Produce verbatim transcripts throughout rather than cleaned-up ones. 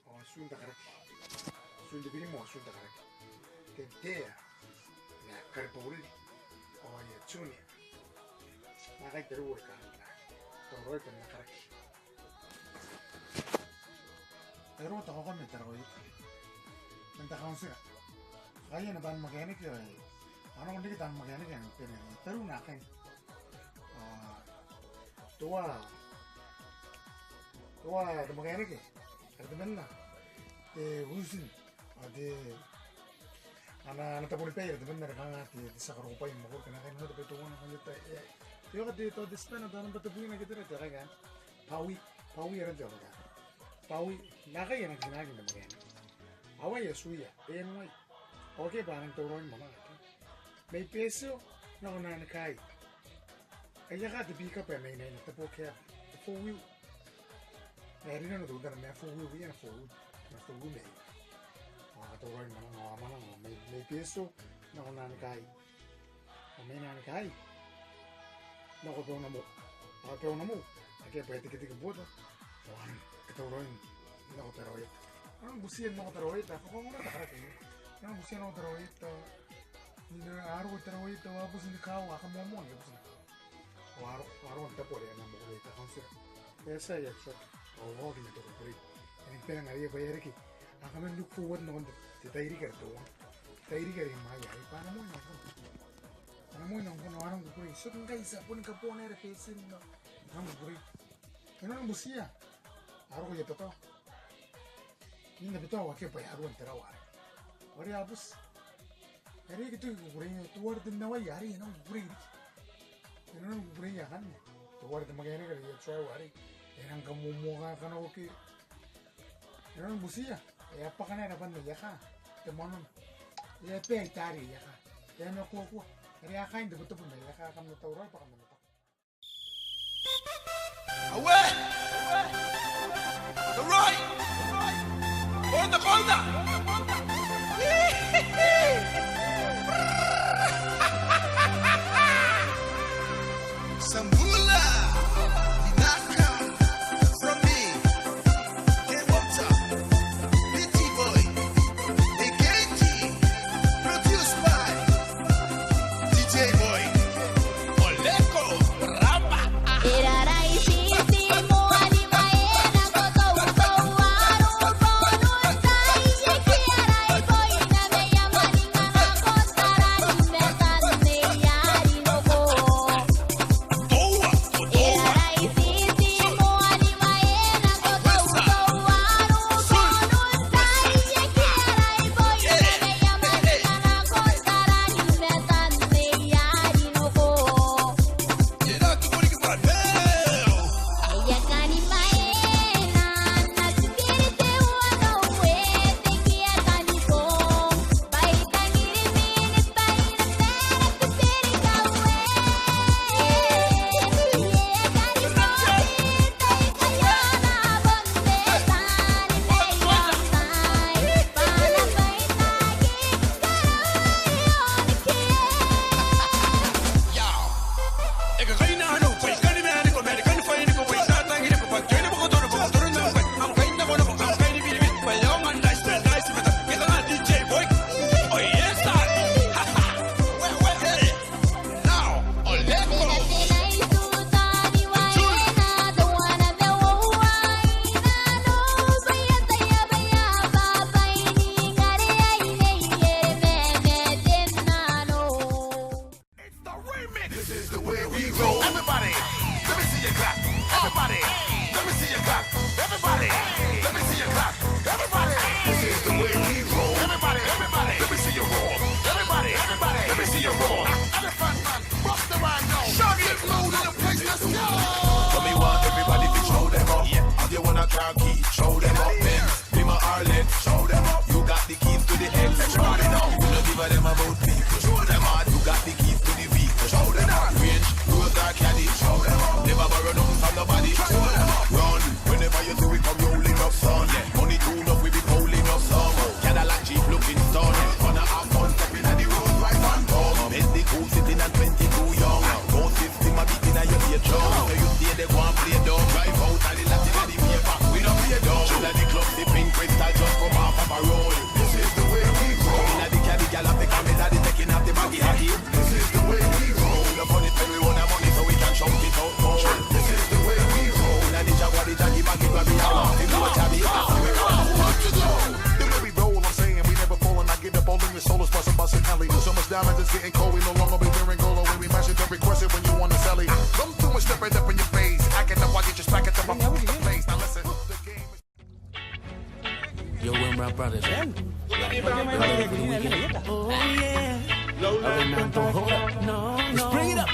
Ao atun te karaki. Atun te biri ma atun te karaki. Te Tea. Nako Karibouri. Ao aia Junior. Naakai tariu aika a na tauraoi bwa a na karaki. Tariu takoka ma taraoi. Man te kauntira. Ngaia naba ana mechanic ae a nako n riki taan mechanic ae bane. Tariu naakai. Ao teuae, teuae te mechanic are temanna te Wilson. Ao te ana, ana tabo ni bwai are temanna are kanga te, te tia karokobwai ni mwakuri. Kanga kaain te bwai teuana kanga te, e, te oka te, te, te spanner, tao nambwa tebwina ke tera, te kanga Pawi, Pawi are te oka. Pawi, naakai a na kinaki n te mechanic. Ao aia Junior, e na wai. Ao ke bwa a nang tauraoi ni mwananga. Mai Betio nako Nanikai. Aia kaa te pickup ae mainaina, te four cab, te four wheel. Ae e rinano teutana ma four wheel, iai ana four wheel, ana four wheel mai. Ao a tauraoi ni mwananga, ao a mwananga, mai, mai Betio nako Nanikai. Ao mai Nanikai nako Beunamo. Ao Beunamo akea bwa e tikitiki boota. Ao a nang katauraoi nako Tarawa Ieta. A nang butiia nako Tarawa Ieta, a kakaongora te karaki. A nang butiia nako Tarawa Ieta. N aron Tarawa Ieta, ao a buti ni kaawa, a kamoamoa ni buti ni kaawa. Ao a roko, a roko n te tabo are a na mwakuri iai te kauntira. E a tia aia truck, ao a oki ma te kukurei. E nang bane ngaia bwa e a reke. A kaman look forward nakon te, te tairiki are teuana. Tairiki are imwaia, ai bwa a na moi nakon, a na moi nakon, a nang kukurei. Tiaki ngkai ti a boni kabonganaa betin, a nang kukurei. E nang butiia. A roko aia betao. N na betao akea bwa e a ruo n te rawa are. Ao are a buti. Are e aki toki kukurei, teuare te nawai are e nang kukurei riki. E nang kukurei akanne. Teuare te mechanic are aia driver are e nang kamoamoa kanakoaki. E nang butiia. E a bwaka naba n aia kaa te mwanon. E a bae i taari aia kaa. E a makuakua. Are a kaain te tabo n aia kaa, kam na tauraoi bwa kam na bwaka. Away! The right! On the corner! Sambulia! Inaka! From me! Kebota, P T Boy, A K G, produced by D J Boy, Oleko, Ramba. Getting cold, we no longer be wearing gold. When we mash it up, request it when you wanna sell it. Come through and step it up in your face. Acting up while you just pack it up. I'm on the place. Now listen, the game is Yo, Wimrock Brothers. Oh, yeah. Hold up. No, no. Let's bring it up.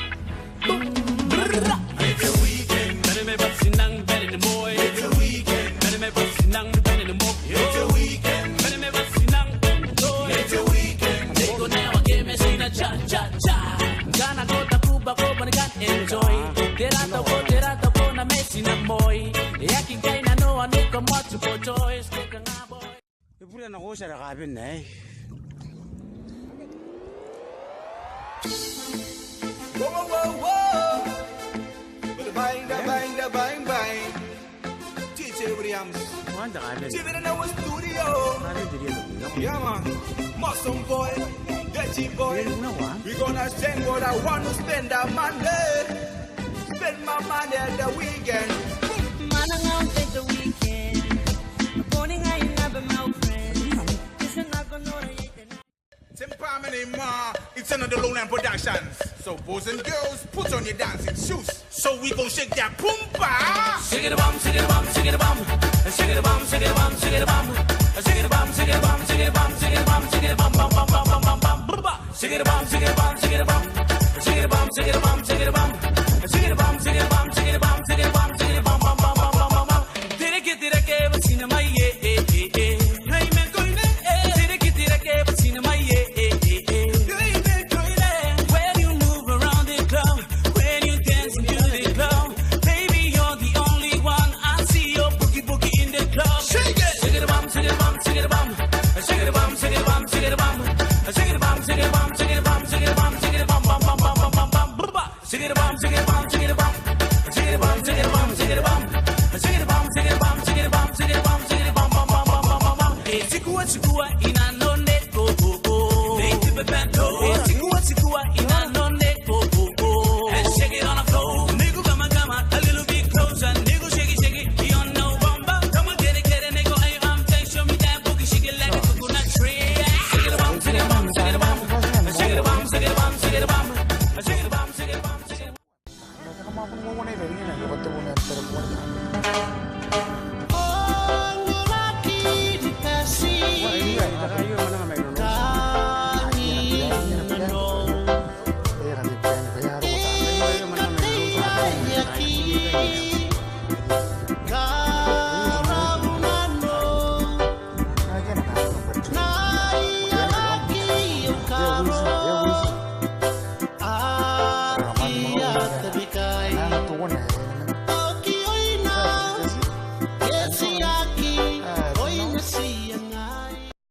Boom. It's a weekend. Bene me basinang, bene ni moi. It's a weekend. Bene me basinang, bene ni moi. It's a weekend. Bene me basinang, bene ni moi. It's a weekend. They go now, I can't miss in a cha, cha, cha. Ngkana ko taku bwa ko bon kan enjoy. Tera toko, tera toko na mesi na moi. E aki kaina no a make a multiple choice. Ke ka nga boy. E bure nako ti a raka bene, e. Whoa, whoa, whoa, whoa. Bang, da, bang, da, bang, bang. D J Williams. Wanda ka bene. Steven in our studio. Ka bene, Williams. Yeah, man. Muscle boy, dirty boy. Williams, no, what? We gonna spend what I want to spend our money. Spend my money at the weekend. Mananga at the weekend. Morning I have my friends. It's another night. It's another Lowland Productions. So boys and girls, put on your dancing shoes. So we gon' shake that pumpa. Shake it a bum, shake it a bum, shake it a bum. Shake it a bum, shake it a bum, shake it a bum. Shake it a bum, shake it a bum, shake it a bum, shake it a bum, shake it a bum, bum, bum. Shake it a bum, shake it a bum, shake it a bum. Shake it a bum, shake it a bum, shake it a bum, shake it a bum.